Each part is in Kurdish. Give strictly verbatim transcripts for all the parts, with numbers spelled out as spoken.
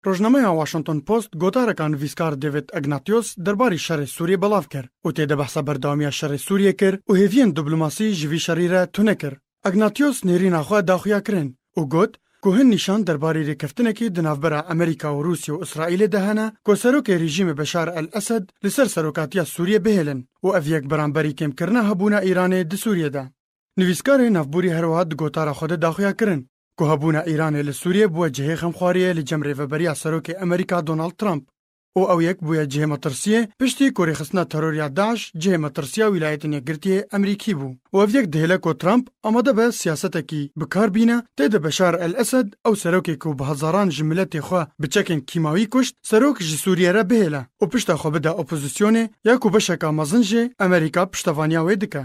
Rojnameya Washington Post gotareka nivîskar David Ignatius derbarî şerê Sûriyê belav kir û tê de behsa berdewamiya şerê Sûriyê kir û hêviyên diplomasî ji vî şerî re tune kir. Ignatius nêrîna xwe da xuyakirin û got ku hin nîşan derbarî rêkeftinekî di navbera Amerîka û Rûsya û Îsraîlê de hene ku serokê rejîmê Beşar El Esed li ser serokatiya Sûriyê bihêlin û ev yek beramberî kêmkirina hebûna Îranê di Sûriyê de. Nivîskarê navborî her wiha di gotara xwe de da xuyakirin ku hebûna Îranê li Sûriyê bûye cihê xemxwariyê li cem rêveberiya serokê Amerîka Donald Trump û ew yek bûye cihê metirsiyê piştî ku rêxistina teroriya DAIŞ cihê metirsiya Wîlayetên Yekgirtiyê Amerîkî bû û ev yek dihêle ku Trump amade be siyasetekî bi kar bîne tê de Beşar El Esed, ew serokê ku bi hezaran ji miletê xwe bi çekên kîmawî kuşt, serok ji Sûriyê re bihêle û pişta xwe bide opozisyonê ya ku beşeka mezin jê Amerîka piştevaniya wê dike.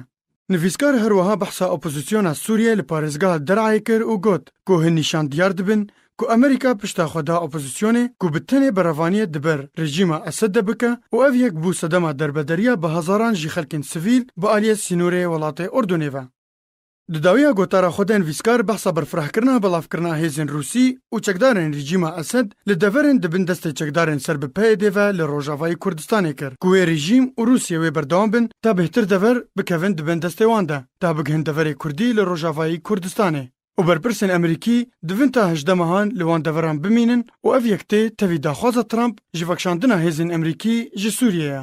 Nivîskar her wiha behsa opozisyona Sûriyê li parêzgeha Der'ayê kir û got ku hin nîşan diyar dibin ku Amerîka pişta xwe da opozisyonê ku bi tenê berevaniyê di ber rejîma Esed de bike û ev yek bû sedema derbederiya bi hezaran jî xelkên sivîl bi aliyê sînorê welatê Urdunê ve. Di dawiya gotara xwe de nivîskar behsa berfirehkirina belavkirina hêzên Rûsî û çekdarên rejîma Esed li deverên di bin destê çekdarên ser bi P Y D ve li Rojavayê Kurdistanê kir ku wê rejîm û Rûsya wê berdewam bin ta bêhtir dever bikevin di bin destê wan de, ta bigihin deverê Kurdî li Rojavayê Kurdistanê. Û berpirsên Amerîkî divin ta hejdeh mehan li wan deveran bimînin û ev yek tê tevî daxwaza Trump ji vekişandina hêzên Amerîkî ji Sûriyê ye.